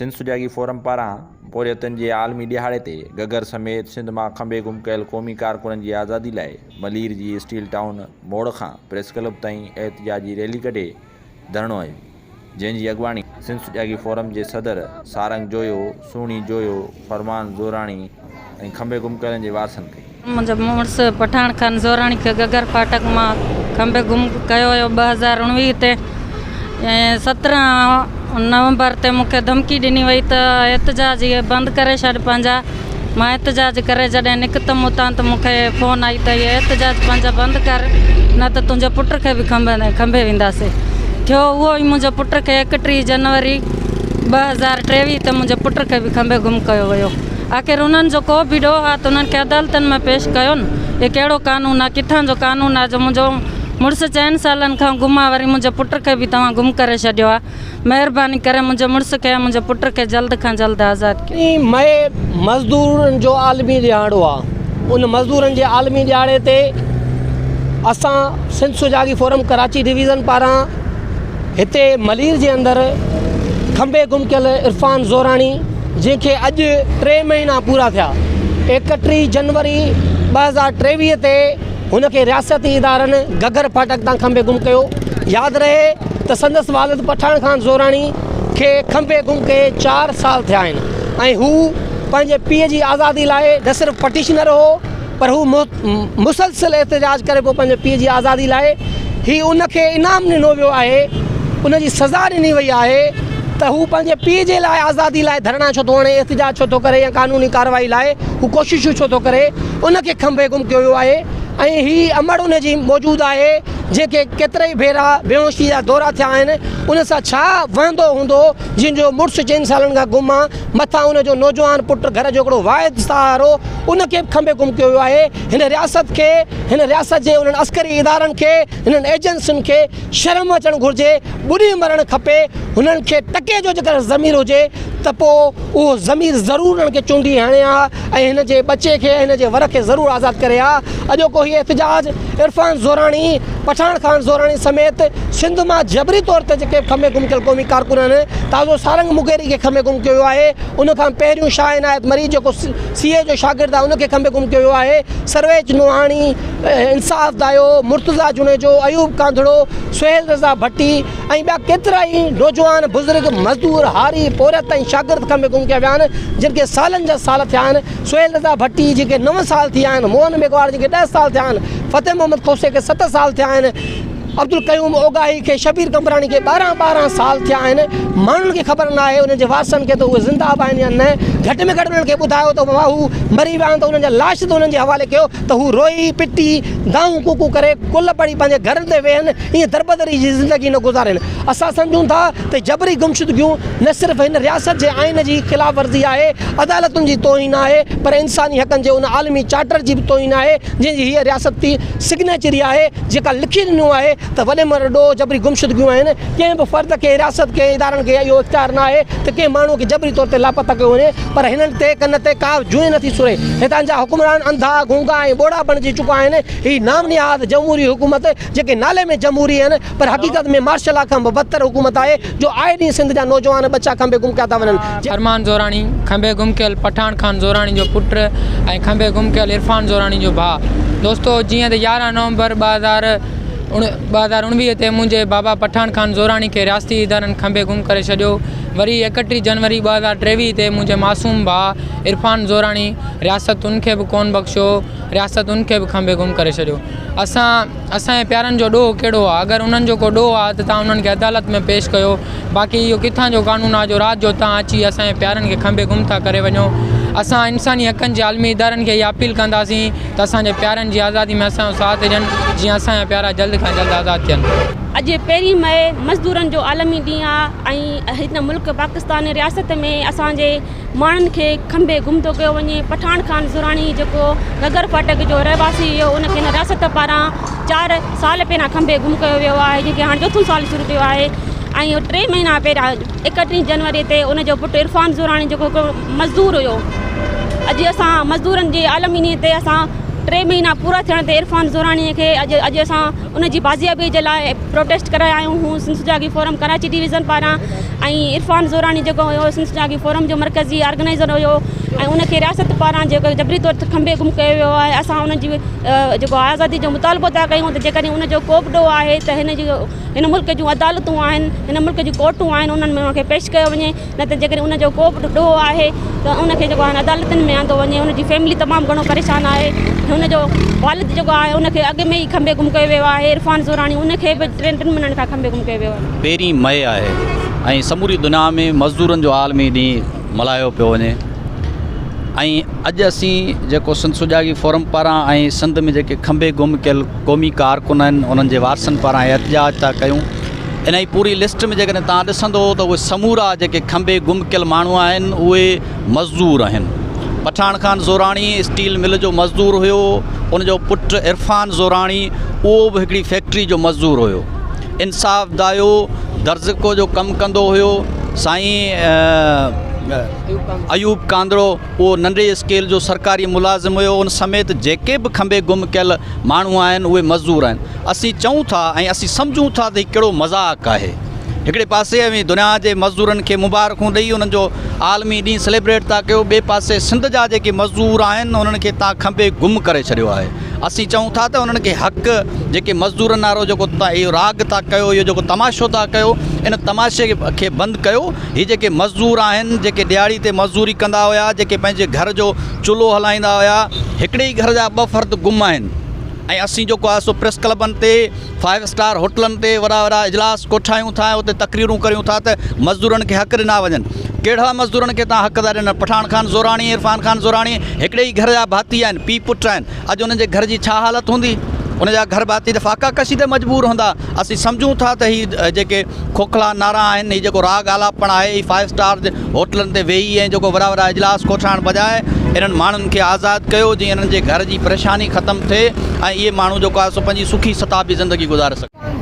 سنڌ سجاڳي فورم پاران پورهيتن جي عالمي ڏهاڙي تي گهگهر سميت سنڌ مان کنڀي گم ڪيل قومي ڪارڪنن جي آزادي لاء ملير جي اسٽيل ٽائون موڙ کان پريس ڪلب تائين احتجاجي ريلي ڪڍي ڌرڻو هنيو، جنهن جي اڳواڻي سنڌ سجاڳي فورم جي صدر سارنگ جويو، سهڻي جويو، فرمان زوراڻي ۽ کنڀي گم ڪيلن جي وارثن ڪئي. منهنجو مڙس پٺاڻ خان زوراڻي کي گگر ڦاٽڪ مان کنڀي گم ڪيو ويو 2019 تي ۽ 17 نومبر تي مون کي ڌمڪي ڏني وئي ته احتجاج اهي بند ڪري ڇڏ پنهنجا. مان احتجاج ڪري جڏهن نڪتم اتان ته مون کي فون آئي ته اهي احتجاج پنهنجا بند ڪر نه ته تنهنجي پٽ کي به کنڀي وينداسين. ٿيو اهو ئي منهنجي پٽ کي 31 جنوري 2023 تي منهنجي پٽ کي به کنڀي گم ڪيو ويو. آخر انهن جو ڪو به ڏوهه آ ته انهن کي عدالتن ۾ پيش ڪيو نه. هي ڪهڙو قانون آ، ڪٿان جو قانون آ جو منهنجو مڙس چئن سالن کان گم آ وري منهنجي پٽ کي به توهان گم ڪري ڇڏيو آ. مهرباني ڪري منهنجي مڙس کي ۽ منهنجي پٽ کي جلد کان جلد آزاد ڪيو. ٽين مئي مزدورن جو عالمي ڏهاڙو آ. ان مزدورن جي عالمي ڏهاڙي تي اسان سنڌ سجاڳي فورم ڪراچي ڊويزن پاران هتي ملير جي اندر کنڀي گم ڪيل عرفان زوراڻي جنهن کي اڄ ٽي مهينا پورا ٿيا 31 جنوري 2023 تي هن کي رياستي ادارن گگر ڦاٽڪ تان کنڀي گم ڪيو. ياد رهي ته سندس والد پٺاڻ خان زوراڻي کي کنڀي گم ڪئي چار سال ٿيا آهن ۽ هو پنهنجي پيء جي آزادي لاء نه صرف پٽيشنر هو پر هو مسلسل احتجاج ڪري پيو پنهنجي پيء جي آزادي لاء هي ان کي انعام ڏنو ويو آهي ان جي سزا ڏني وئي آهي ته هو پنهنجي پيء جي لاء آزادي لاء ڌرڻا ڇو ٿو هڻي احتجاج ڇو ٿو ڪري يا قانوني ڪارروائي لاء هو ڪوششون ڇو ٿو ڪري ان کي کنڀي گم ڪيو ويو آهي ۽ هي امڙ ان جي موجود آهي جنهن کي ڪيترائي ڀيرا بيهوشي جا دورا ٿيا آهن ان سان ڇا وهندو هوندو جنهن جو مڙس چئن سالن کان گم آ مٿان ان جو نوجوان پٽ گهر جو هڪڙو واحد سهارو ان کي به کنڀي گم ڪيو ويو آهي. هن رياست کي، هن رياست جي انهن عسڪري ادارن کي، هنن ايجنسين کي شرم اچڻ گهرجي، ٻڏي مرڻ کپي. هنن کي ٽڪي جو جيڪڏهن ضمير هجي ته پوء اهو ضمير ضرور انهن کي چونڊي هڻي ها ۽ هن جي ٻچي کي ۽ هن جي ور کي ضرور آزاد ڪري ها. اڄوڪو هي احتجاج عرفان زوراڻي، پٺاڻ خان زوراڻي سميت سنڌ مان جبري طور تي جيڪي به کنڀي گم ڪيل قومي ڪارڪن آهن، تازو سارنگ مغيري کي کنڀي گم ڪيو ويو آهي، ان کان پهريون شاهه عنايت مري جيڪو سي اي جو شاگرد آهي ان کي کنڀي گم ڪيو ويو آهي، سرويچ نوحاڻي، انصاف دايو، مرتضيٰ جوڻيجو، ايوب ڪانڌڙو، سهيل رضا ڀٽي ۽ ٻيا ڪيترائي نوجوان، بزرگ، مزدور، هاري، پورهيت ۽ شاگرد کنڀي گم ڪيا ويا آهن جن کي سالن جا سال ٿيا آهن، سهيل رضا ڀٽي جنهن کي نو سال ٿي ويا آهن، موهن ميگهواڙ جنهن کي ڏهه سال ٿيا آهن، فتح محمد کوسي کي ست سال ٿيا آهن، عبدالقيوم اوڳاهي کي، شبير قمبراڻي کي ٻارهن ٻارهن سال ٿيا آهن، ماڻهن کي خبر ناهي انهن جي وارثن کي ته اهي زنده به آهن يا نه، گهٽ ۾ گهٽ انهن کي ٻڌايو ته بابا هو مري ويا آهن ته انهن جا لاش ته انهن جي حوالي ڪيو ته هو روئي پٽي دانهون ڪوڪون ڪري ڪل پڙهي پنهنجي گهرن تي ويهن ائين دربدري جي زندگي نه گذارين. اسان سمجهون ٿا ته جبري گمشدگيون نه صرف هن رياست جي آئين جي خلاف ورزي آهي، عدالتن جي توهين آهي پر انساني حقن جي ان عالمي چارٽر جي به توهين آهي جنهن جي هيء رياست تي سگنيچري آهي جيڪا لکي ڏنو آهي ته وڏي ۾ وڏو ڏوهه جبري گمشدگيون آهن، ڪنهن به فرد کي رياست کي ادارن کي اهو اختيار نه آهي ته ڪنهن ماڻهو کي جبري طور تي لاپتا ڪيو وڃي پر هنن تي ڪن تي ڪا جونء نٿي سري، هتان جا حڪمران انڌا، گونگا ۽ ٻوڙا بڻجي چڪا آهن، هي نام نهاد جمهوري حڪومت جيڪي نالي ۾ جمهوري آهن پر حقيقت ۾ مارشل لا کان به بدتر حڪومت آهي جو آئي ڏينهن سنڌ جا نوجوان ٻچا کنڀي گم ڪيا ٿا وڃن. فرمان زوراڻي، کنڀي گم ڪيل پٺاڻ خان زوراڻي جو پٽ ۽ کنڀي گم ڪيل عرفان زوراڻي جو ڀاء. دوستو جيئن ته 11 نومبر 2019 تي منهنجي بابا پٺاڻ خان زوراڻي کي رياستي ادارن کنڀي گم ڪري ڇڏيو وري 31 جنوري 2023 تي منهنجي معصوم ڀاء عرفان زوراڻي رياست ان کي به ڪون بخشيو رياست ان کي به کنڀي گم ڪري ڇڏيو اسان اسان جي پيارن جو ڏوهه ڪهڙو آهي اگر انهن جو ڪو ڏوهه آهي ته توهان انهن کي عدالت ۾ پيش ڪيو باقي اهو ڪٿان جو قانون آهي جو رات جو توهان اچي اسان جي پيارن کي کنڀي گم ٿا ڪري وڃو اسان انساني حقن جي عالمي ادارن کي اها اپيل ڪنداسين ته اسان جي پيارن جي آزادي ۾ اسان جو ساٿ ڏين جيئن اسان جا پيارا جلد کان جلد آزاد ٿين. اڄ پهرين مئي مزدورن جو عالمي ڏينهن آهي ۽ هن ملڪ پاڪستان رياست ۾ اسان جي ماڻهن کي کنڀي گم ٿو ڪيو وڃي، پٺاڻ خان زوراڻي جيڪو گگر ڦاٽڪ جو رهواسي هيو ان کي هن رياست پاران چار سال پهريان کنڀي گم ڪيو ويو آهي جنهن کي هاڻي چوٿون سال شروع ٿيو آهي ۽ ٽي مهينا پهريان 31 جنوري تي ان جو پٽ عرفان زوراڻي جيڪو هڪ مزدور هيو اڄ اسان مزدورن جي عالمي ڏينهن تي اسان ٽي مهينا پورا ٿيڻ تي عرفان زوراڻي کي اڄ اڄ اسان ان جي بازيابي جي لاء پروٽيسٽ ڪرائي آيا آهيون سنڌ سجاڳي فورم ڪراچي ڊويزن پاران ۽ عرفان زوراڻي جيڪو هيو سنڌ سجاڳي فورم جو مرڪزي آرگنائيزر هيو ۽ ان کي رياست پاران جيڪو جبري طور تي کنڀي گم ڪيو ويو آهي اسان ان جي جيڪو آزادي جو مطالبو ٿا ڪيون ته جيڪڏهن ان جو ڪو به ڏوهه آهي ته هن جي هن ملڪ جون عدالتون آهن هن ملڪ جون ڪورٽون آهن انهن ۾ ان کي پيش ڪيو وڃي نه ته جيڪڏهن ان جو ڪو به ڏوهه آهي ته ان کي جيڪو آهي عدالتن ۾ آندو وڃي ان جي فيملي تمام گهڻو پريشان آهي هن جو والد جيڪو آهي ان کي اڳ ۾ ئي کنڀي گم ڪيو ويو آهي عرفان زوراڻي ان کي به ٽن ٽن مهينن کان کنڀي گم ڪيو ويو آهي. پهرين مئي آهي ۽ سموري دنيا ۾ مزدورن جو عالمي ڏينهن ملهايو پيو وڃي ۽ اڄ اسين جيڪو سنڌ سجاڳي فورم پاران ۽ سنڌ ۾ جيڪي کنڀي گم ڪيل قومي ڪارڪن آهن انهن جي وارثن پاران احتجاج ٿا ڪيون انهي پوري لسٽ ۾ جيڪڏهن توهان ڏسندو ته اهي سمورا جيڪي کنڀي گم ڪيل ماڻهو آهن اهي مزدور آهن. پٺاڻ خان زوراڻي اسٽيل مل جو مزدور هيو ان جو پٽ عرفان زوراڻي اهو به هڪڙي فيڪٽري جو مزدور هيو. انصاف دايو درزڪو جو ڪم ڪندو هيو. سائين ايوب ڪانڌڙو اهو ننڍي اسڪيل جو سرڪاري ملازم هيو ان سميت جيڪي به کنڀي گم ڪيل ماڻهو آهن اهي مزدور آهن. اسين چئون ٿا ۽ اسين سمجهون ٿا ته هي ڪهڙو مذاق آهي. هڪڙي پاسي اوهين دنيا جي مزدورن کي مبارڪون ڏئي انهن جو عالمي ڏينهن سليبريٽ ٿا ڪيو، ٻئي پاسي سنڌ جا جيڪي مزدور آهن انهن کي تان کنڀي گم ڪري ڇڏيو آهي. اسين چئون ٿا ته انهن کي حق جيڪي مزدورن وارو جيڪو اهو راڳ ٿا ڪيو اهو جيڪو تماشو ٿا ڪيو ان تماشي کي بند ڪيو. هي جيڪي مزدور آهن جيڪي ڏهاڙي تي مزدوري ڪندا هيا جيڪي پنهنجي گهر جو چلهو هلائيندا هيا هڪڙي ئي گهر جا ٻه فرد گم آهن. ۽ اسين جيڪو آهي سو پريس ڪلبن تي فائيو اسٽار هوٽلن تي وڏا وڏا اجلاس ڪوٺايون ٿا ۽ اتي تقريرون ڪريون ٿا ته مزدورن کي حق ڏنا وڃن ڪهڙا مزدورن کي تان حق ٿا ڏين پٺاڻ خان زوراڻي عرفان خان زوراڻي هڪڙي ئي گهر جا ڀاتي آهن پي پٽ آهن اڄ انهن جي گهر جي ڇا حالت هوندي ان جا گهر ڀاتي ته فاقا ڪشي تي مجبور هوندا اسين سمجهون ٿا ته هي جيڪي کوکلا نعرا آهن، هي جيڪو راڳ آلاپڻ آهي، هي فائيو اسٽار هوٽلن تي ويهي ۽ جيڪو وڏا وڏا اجلاس ڪوٺائڻ بجاء انهن ماڻهن کي آزاد ڪيو جيئن انهن جي گهر جي پريشاني ختم ٿئي ۽ اهي ماڻهو جيڪو آهي سو پنهنجي سکي ستابي زندگي گذاري سگهن.